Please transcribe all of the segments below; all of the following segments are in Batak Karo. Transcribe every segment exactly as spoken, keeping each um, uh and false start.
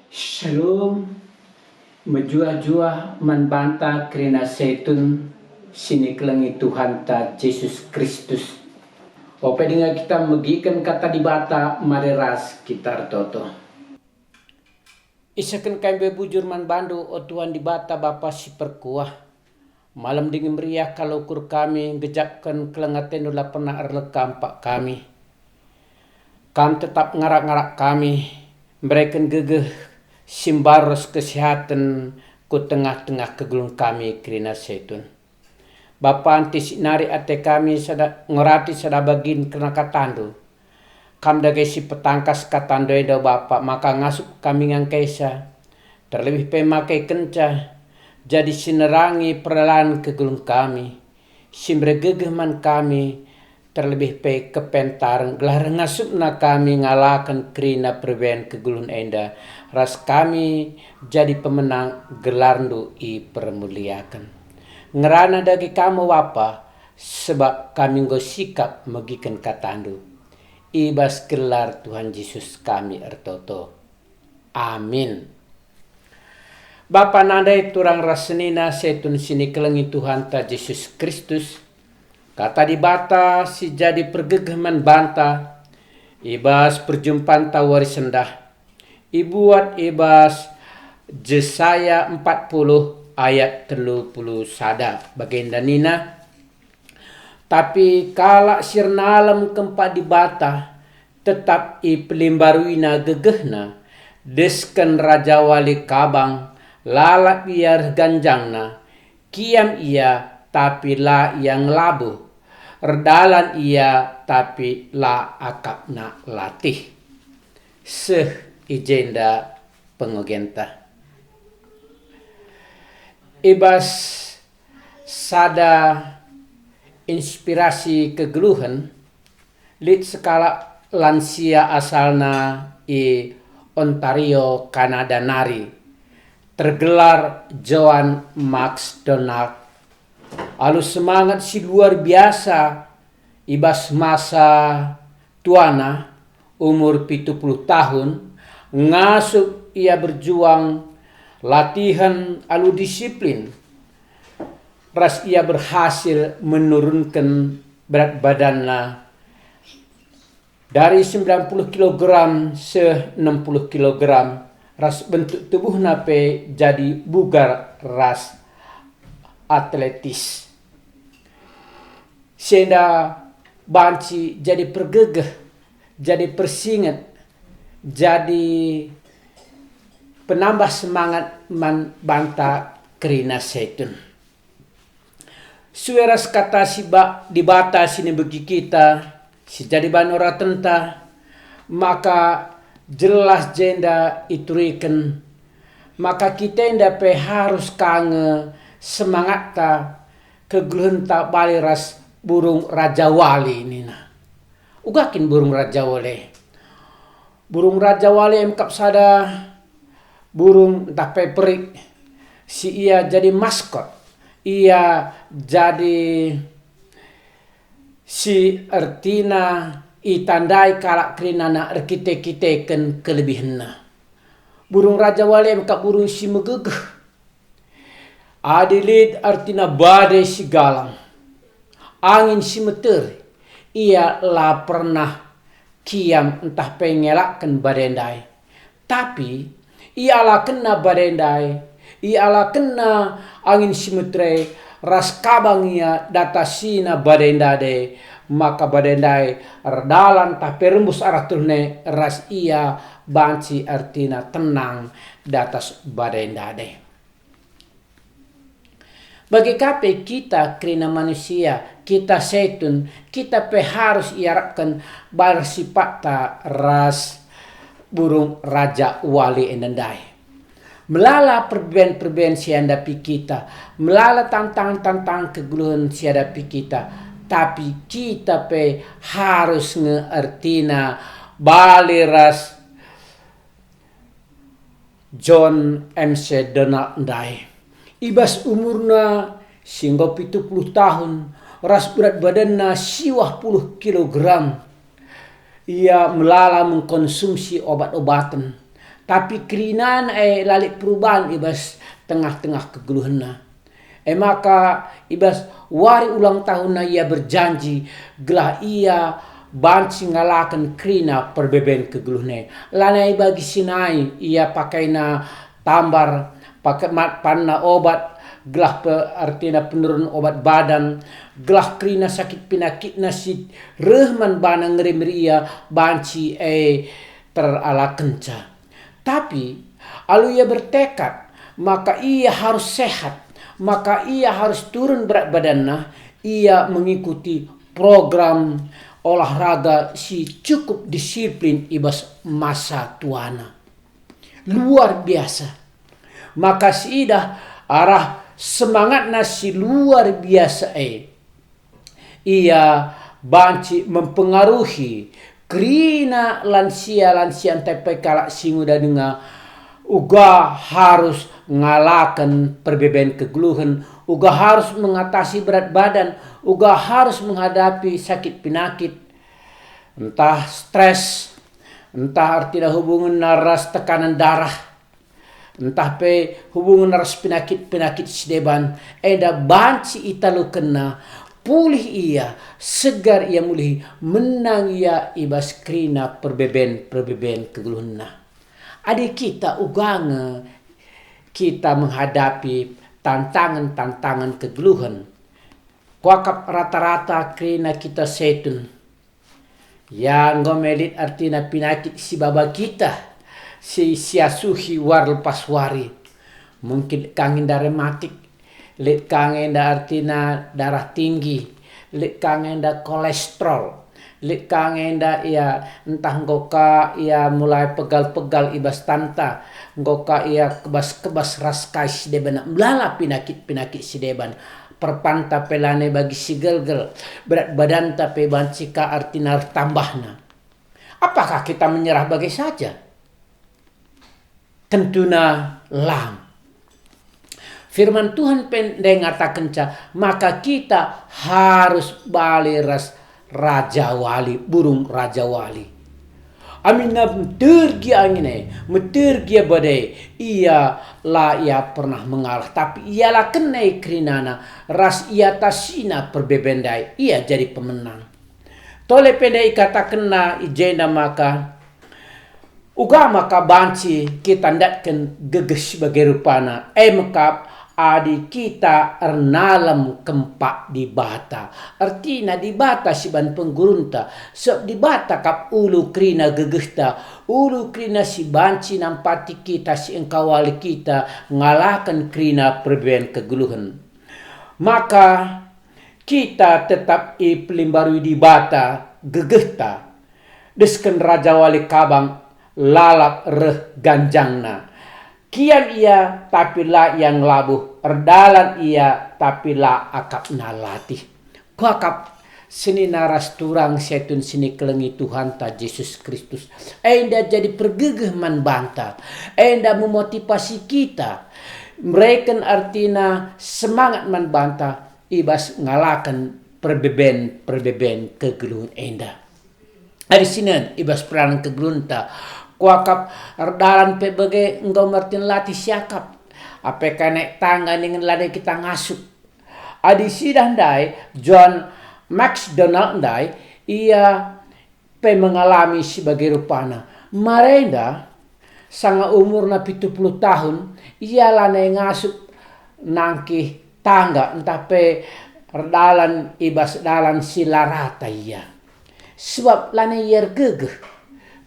Shalom, mejuah-juah man banta kerina setun si nikelengi Tuhanta Jesus Kristus. Ope denga kita megiken Kata Dibata, mari ras kita ertoto. Isehken kai mbe bujur man bandu, o Tuhan Dibata, Bapa si perkuah. Malem dingen meriah kal ukur kami, nggejapken keleng atendu la pernah erleka empak kami. Kam tetap ngarak-ngarak kami, mbereken gegeh si mbaru ras kesehaten ku tengah-tengah kegeluhen kami kerina setun. Bapa, antis inari ate kami sada, ngorati sada bagin kerna katandu. Kam dage si petangkas katandu enda, Bapa, maka ngasup kami ngangkaisa, terlebih pe makekenca, jadi si nerangi perdalan kegeluhen kami, si mbergegeh man kami, terlebih pe kepentaren, gelah ngasupna kami ngalaken kerina perbahan kegeluhen enda, ras kami jadi pemenang, gelarndu ipermuliaken. Ngerana dage Kam, o Bapa, sebab kami enggo sikap megiken katandu. I bas gelar Tuhan Jesus kami ertoto. Amin. Bapa nande turang ras senina setun si nikelengi Tuhanta Jesus Kristus, Kata Dibata si jadi pergegeh man banta i bas perjumpanta wari sendah, ibuat i bas Jesaya empat puluh ayat telu puluh sada. Bagenda nina, Tapi kalak si ernalem kempak Dibata, tetap ipelimbaruina gegehna, desken rajawali kabang, lalap ia reh ganjangna, kiam ia, tapi la ia ngelabuh, erdalan ia, tapi la akapna latih. Seh i jenda pengogenta. I bas sada inspirasi kegeluhen, lit sekalak lansia asalna i Ontario, Kanada nari, tergelar Joan MacDonald. Alu semangat si luar biasa i bas masa tuana, umur pitu puluh tahun, ngasup ia berjuang, latihan alu disiplin, ras ia berhasil menurunken berat badanna dari sembilan puluh kilogram seh enam puluh kilogram, ras bentuk tubuhna pe jadi bugar ras atletis. Si enda banci jadi pergegeh, jadi persinget, jadi penambah semangat man banta kerina setun. Sue ras kata si ba-, Dibata si nibegi kita, si jadi bano ratenta, maka jelas jenda ituriken, maka kita enda pe harus ka nge semangatta, kegeluhenta bali ras burung rajawali nina. Uga kin burung rajawali? Burung rajawali emkap sada burung ntah pe perik si ia jadi maskot. Ia jadi si ertina itandai kalak kerinana erkite-kiteken kelebihenna. Burung rajawali emkap burung si megegeh. Adi lit ertina badai si galang, angin si meteri, ia la pernah kiam ntah pe ngelakken badai ndai. Tapi ialakenna badai ndai, ialakenna angin si meteri, ras kabang ia datasina badai ndai, maka badai ndai erdalan ntah pe rembus arah terune, ras ia banci ertina tenang datas badai ndai. Bage ka pe kita kerina manusia, kita setun, kita pe harus iarapken bal sipatta ras burung rajawali enda ndai. Melala perben-perben si iadapi kita, melala tantangan-tantangan kegeluhen si iadapi kita, tapi kita pe harus nge ertina bali ras John MacDonald ndai. I bas umurna si enggo pitu puluh tahun, ras berat badanna siwah puluh kilogram, ia melala mengkonsumsi obat-obaten, Tapi kerinana e la lit perubahan i bas tengah-tengah kegeluhenna. E maka i bas wari ulang tahunna ia berjanji gelah ia banci ngalaken kerina perbeben kegeluhen e. Lanai bagi si nai ia pakaina tambar, pake mat panna obat, gelah pe, ertina penurun obat badan, gelah kerina sakit penakitna si reh man bana ngeri-meri ia banci e teralakenca. Tapi alu ia bertekad maka ia harus sehat, maka ia harus turun berat badanna, ia mengikuti program olahraga si cukup disiplin i bas masa tuana. Luar biasa. Maka siidah arah semangatna si luar biasa e, ia banci mempengaruhi kerina lansia-lansia ntah pe kalak si nguda denga uga harus ngalaken perbeben kegeluhen, uga harus mengatasi berat badan, uga harus menghadapi sakit penakit, ntah stres, ntah ertina hubungenna ras tekanan darah, ntah pe hubungen ras penakit-penakit si deban, enda banci italukenna, pulih ia, segar ia mulihi, menang ia i bas kerina perbeben-perbeben kegeluhenna. Adi kita uga nge kita menghadapi tantangan-tantangan kegeluhen, kuakap rata-rata kerina kita setun. Ya, enggo me lit ertina penakit si baba kita, si siasuhi wari lepas wari. Mungkin lit ka nge enda rematik, lit ka nge enda ertina darah tinggi, lit ka nge enda kolesterol, lit ka nge enda ia ntah enggo ka ia mulai pegal-pegal i bas tanta, enggo ka ia kebas-kebas ras kai si deban, melala penakit-penakit si deban. Perpanta pe lanai bagi si gelgel, berat badanta pe banci ka ertina ertambahna. Apakah kita menyerah bage saja? Tentuna lang. Firman Tuhan pe ndai ngatakenca maka kita harus bali ras rajawali, burung rajawali. Aminna meter gia angin e, meter gia badai, ia la ia pernah mengalah, tapi ialakenna e kerinana ras iatasina perbeben ndai, ia jadi pemenang. Tole pe ndai ikatakenna i jenda maka, uga maka banci kita ndatken gegeh si bage rupana, e mekap adi kita ernalem kempak Dibata. Ertina Dibata si ban penggurunta, sebab Dibata kap ulu kerina gegehta, ulu kerina si banci nampati kita, si engkawali kita ngalaken kerina perbeben kegeluhen. Maka kita tetap ipelimbarui Dibata gegehta. Desken rajawali kabang lalap reh ganjangna. Kiam ia, tapi la ia ngelabuh, erdalan ia, tapi la akapna latih. Kuakap senina ras turang setun si nikelengi Tuhanta Jesus Kristus. Enda jadi pergegeh man banta. Enda memotivasi kita. Mereken ertina semangat man banta i bas ngalaken perbeben-perbeben kegeluhen enda. Adi sinen i bas peranan kegeluhenta, kuakap erdalan pe bage enggo mertin latih siakap. Ape ka naik tangga ningen lanai kita ngasup. Adi sidah ndai, John McDonald ndai, ia pe mengalami si bage rupana. Marenda, sanga umurna pitu puluh tahun, ia lanai ngasup nangkih tangga ntah pe erdalan i bas dalan si la rata ia. Sebab lanai ia ergegeh.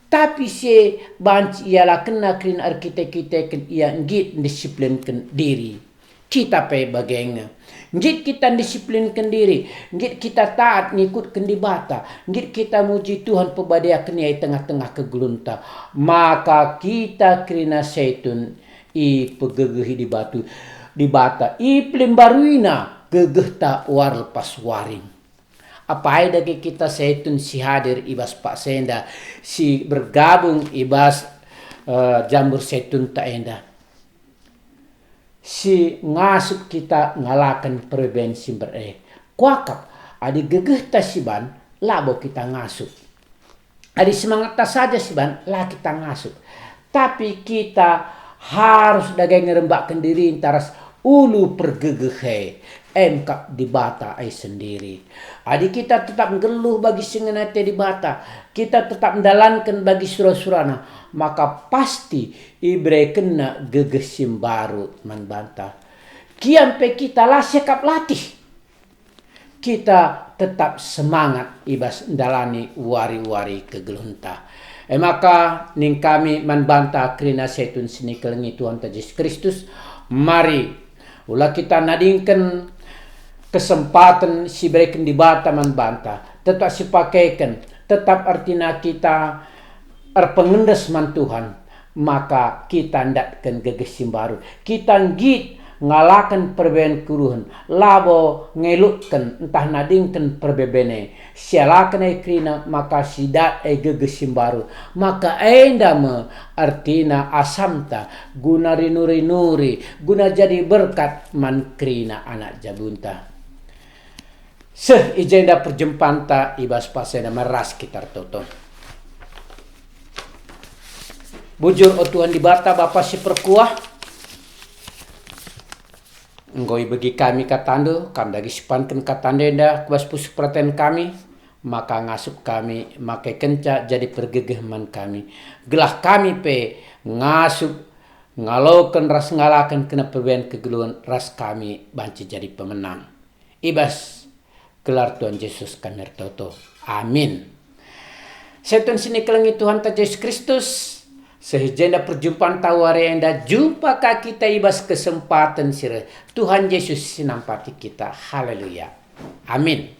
Tapi si e banci ialakenna kerina erkite-kiteken ia nggit ndisiplinken diri. Kita pe bage nge. Nggit kita ndisiplinken diri, nggit kita taat ngikutken Dibata, nggit kita muji Tuhan, pebadiaken Ia i tengah-tengah kegeluhenta, maka kita kerina setun ipegegehi Dibatu, Dibata, ipelimbaruiNa gegehta wari lepas wari. Apai dage kita setun si hadir i bas paksa enda, si bergabung i bas, eh, jambur setunta enda, si ngasup kita ngalaken perben si mber e? Kuakap, adi gegehta si ban, labo kita ngasup. Adi semangatta saja si ban, la kita ngasup. Tapi kita harus dage ngerembakken dirinta ras ulu pergegeh e, emkap Dibata e sendiri. Adi kita tetap nggeluh bagi si ngena ate Dibata, kita tetap ndalanken bagi sura-surana, maka pasti iberekenNa gegeh si mbaru man banta. Kiam pe kita la siakap latih. Kita tetap semangat i bas ndalani wari-wari kegeluhenta. E maka, ning kami man banta kerina setun si nikelengi Tuhanta Jesus Kristus, mari, ula kita nadingken kesempaten si ibereken Dibata man banta, tetap sipakeken, tetap ertina kita erpengendes man Tuhan, maka kita ndatken gegeh si mbaru. Kita nggit ngalaken perbeben kegeluhen, labo ngelutken ntah nadingken perbeben e. Sialaken e kerina maka sidat e gegeh si mbaru. Maka enda me ertina asamta guna rinuri-nuri, guna jadi berkat man kerina anak jabunta. Seh i jenda perjumpanta i bas pasena meras kita ertoto. Bujur, o Tuhan Dibata, Bapa si perkuah, enggo ibegi kami kataNdu, Kam dage sipanken kataNdu enda ku bas pusuh peraten kami, maka ngasup kami, makekenca jadi pergegeh man kami, gelah kami pe ngasup, ngaloken ras ngalaken kena perbeben kegeluhen ras kami banci jadi pemenang. I bas gelar Tuhan Jesus kami ertoto. Amin. Setun si nikelengi Tuhanta Jesus Kristus, seh i jenda perjumpanta wari enda, jumpa ka kita i bas kesempaten si reh. Tuhan Jesus si nampati kita. Haleluya. Amin.